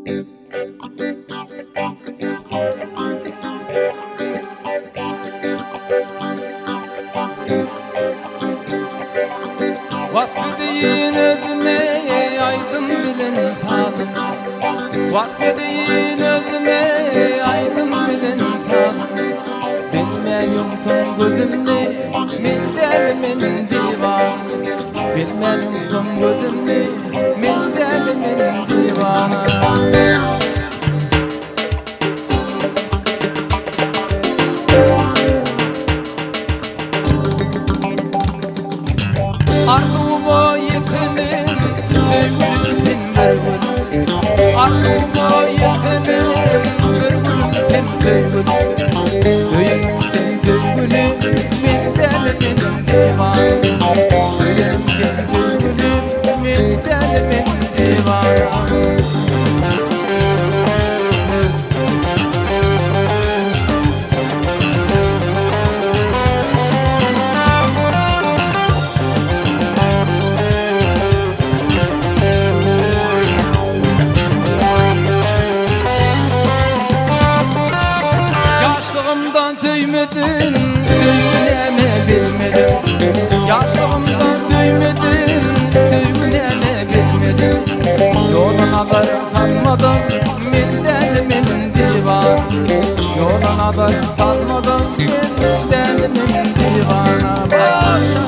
Wasp edeýin özüme aýdym bilen sazym Wasp edeýin özüme aýdym bilen sazym Bilmän ýumsam gözümni men däli men diwana Bilmän ýumsam gözümni men däli men diwana Arzuwyma ýetenim söýgülim sen bir gün Arzuwyma ýetenim bir günüm sen söýgülim Söýenim sen söýgülim men däli men diwana Söýenim sen söýgülim men däli men diwana. Ýaşlygymdan söýmedim, söýgi näme bilmedim. Ýaşlygymdan söýmedim, söýgi näme bilmedim. Ýola nazar salmadym, men däli men diwana. Ýola nazar salmadym, men däli men diwana. Başa.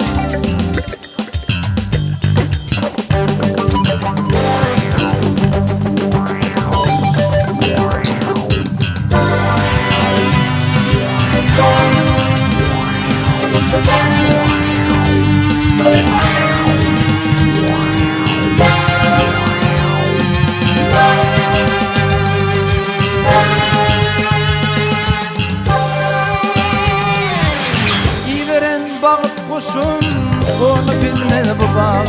Iberen bagt guşum Ony bilmez bu bag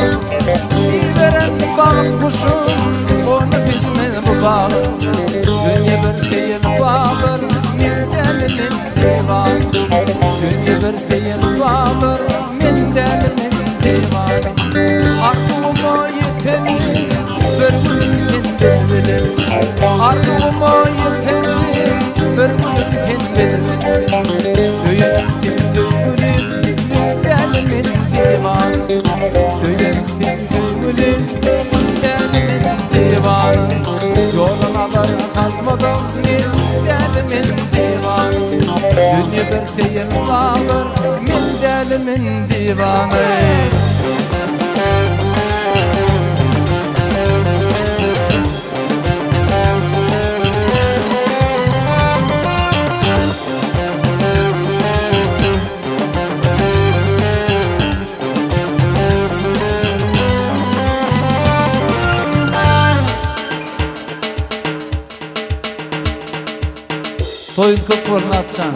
Iberen bagt guşum Ony bilmez bu bag Dünýe bir seýil bagdyr Men däli men diwana Dünýe bir seýil bagdyr Men däli men diwana Arzuwyma ýetenim Bir gün sen bilbilim Arzuwyma ýetenim Bir gün sen bilbilim Söýenim sen söýgülim Men däli men diwana Söýenim sen söýgülim Men däli men diwana Ýola nazar salmadym Men däli men diwana Dünýe bir seýil bagdyr Men däli men diwana. Toýuň köp bolsun Atjan.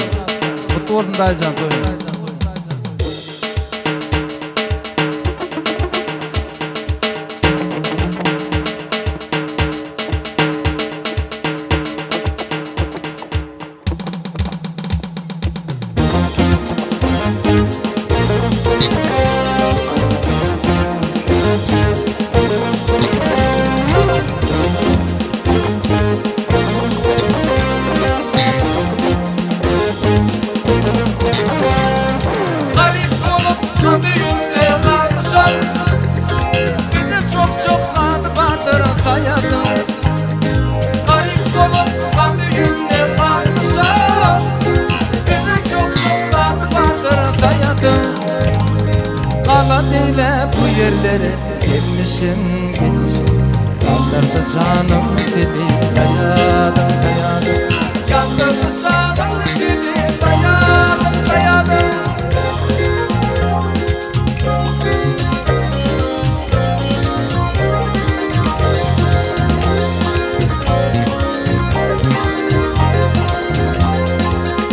Gutly bolsun daýyjan toýuň. Garyp bolup düýnde galmyşam Bizde çok-çok zady bardyr saýadyň Garyp bolup düýnde galmyşam Bizde çok-çok zady bardyr saýadyň Gala beýle bu ýerlere gelmişim gelmişim Galdyrdy janym seni daýadyň daýadyň Galdyrdy janym seni daýadyň daýadyň.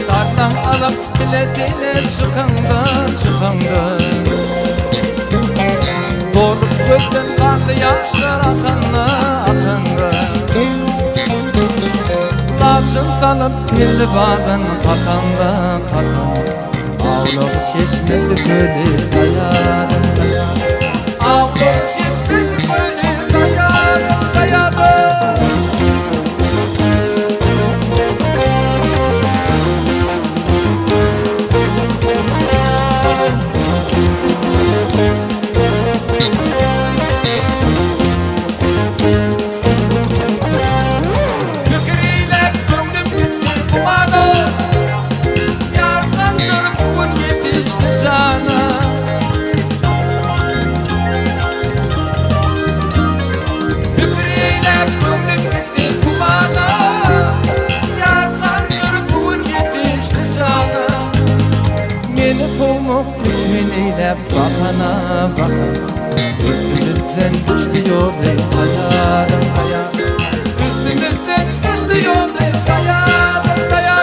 Dardan alyp biletine çykaňda çykaňda Dolup gözden ganly ýaşlar akanda akanda Laçyn salyp telli badan kakanda kakanda Awlak çeşmesi köli daýadyň daýadyň Awlak çeşmesi köli daýadyň daýadyň. bakan Üstümizden düşdi ýoly gaýadan gaýa Üstümizden düşdi ýoly gaýadan gaýa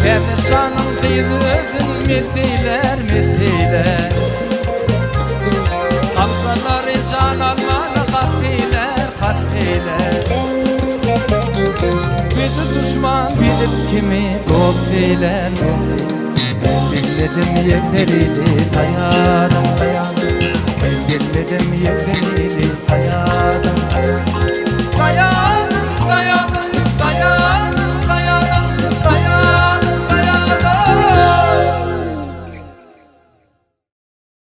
Pädeşanyň gyzy özün met eýlär, met eýlär. Gamzalary jan almana hat eýlär, hat eýlär. Bizi duşman bilip kimi dost eýlär, dost eýlär. Men diňledim ýeterili, daýanym, daýanym. Men diňledim ýeterili, daýanym.